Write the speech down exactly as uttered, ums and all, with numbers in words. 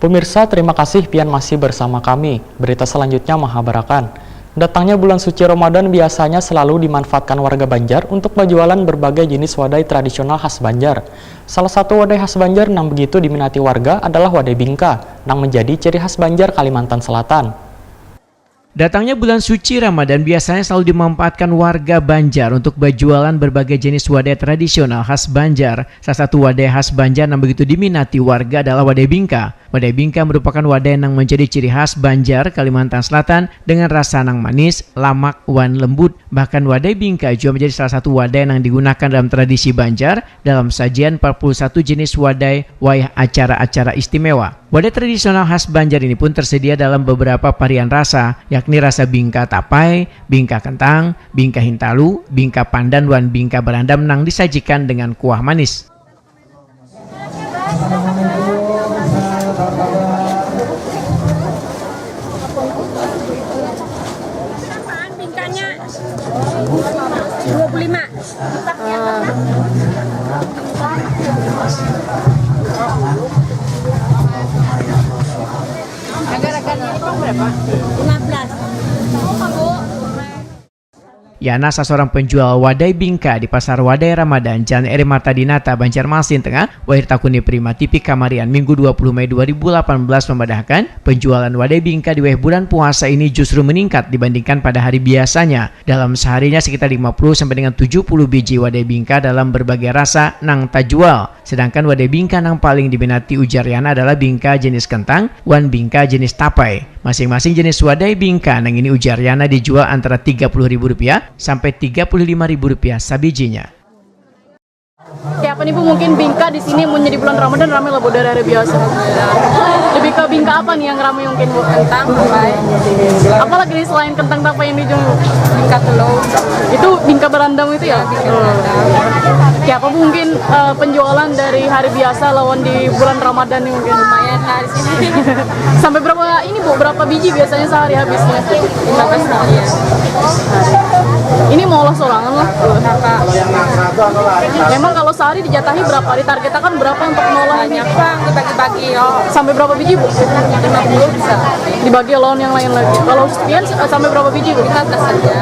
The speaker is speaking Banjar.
Pemirsa, terima kasih pian masih bersama kami. Berita selanjutnya mahabarakan. Datangnya bulan suci Ramadan biasanya selalu dimanfaatkan warga Banjar untuk berjualan berbagai jenis wadai tradisional khas Banjar. Salah satu wadai khas Banjar yang begitu diminati warga adalah wadai bingka, yang menjadi ciri khas Banjar, Kalimantan Selatan. Datangnya bulan suci Ramadan biasanya selalu dimanfaatkan warga Banjar untuk berjualan berbagai jenis wadai tradisional khas Banjar. Salah satu wadai khas Banjar yang begitu diminati warga adalah wadai bingka. Wadai bingka merupakan wadai yang menjadi ciri khas Banjar, Kalimantan Selatan, dengan rasa yang manis, lamak, wan lembut. Bahkan wadai bingka juga menjadi salah satu wadai yang digunakan dalam tradisi Banjar dalam sajian empat puluh satu jenis wadai wayah acara-acara istimewa. Wadai tradisional khas Banjar ini pun tersedia dalam beberapa varian rasa, yakni rasa bingka tapai, bingka kentang, bingka hintalu, bingka pandan, wan bingka berandam yang disajikan dengan kuah manis. Berapaan bingkanya? Dua puluh lima. Agar-agarnya itu berapa? Lima belas. Yana, saseorang penjual wadai bingka di Pasar Wadai Ramadan, Jalan R I Marta Dinata, Banjarmasin Tengah, wayah ditakuni Prima T V kamarian, Minggu dua puluh Mei dua ribu delapan belas, memadahakan penjualan wadai bingka di wayah bulan puasa ini justru meningkat dibandingkan pada hari biasanya. Dalam seharinya sekitar lima puluh sampai dengan tujuh puluh biji wadai bingka dalam berbagai rasa nang tajual. Sedangkan wadai bingka nang paling diminati, ujar Yana, adalah bingka jenis kentang wan bingka jenis tapai. Masing-masing jenis wadai bingka nang ini, ujar Yana, dijual antara tiga puluh ribu rupiah sampai tiga puluh lima ribu rupiah sabijinya. Siapa nih, Bu, mungkin bingka di sini mun jadi bulan Ramadan ramai lah, Bu, dari hari biasa? Lebih ke bingka apa nih yang ramai mungkin, Bu? Kentang, tapai. Apa lagi nih selain kentang, tapai ini, Jung? Bingka telur. Itu bingka berandam itu ya? Bingka berandam. Siapa, Bu, mungkin, eh, penjualan dari hari biasa lawan di bulan Ramadan nih mungkin? Lumayan lah di sini. Sampai berapa ini, Bu? Berapa biji biasanya sehari habisnya? Lima belas biji. Ini maulah sorangan lah. Kakak. Memang kalau sehari dijatahi berapa? Ditargetakan berapa untuk maulah ini? Banyak, Bang, dibagi-bagi, yo. Sampai berapa biji, Bu? Lima puluh bisa. Dibagi lawan yang lain lagi. Kalau pian, eh, sampai berapa biji, Bu? Lima belas saja.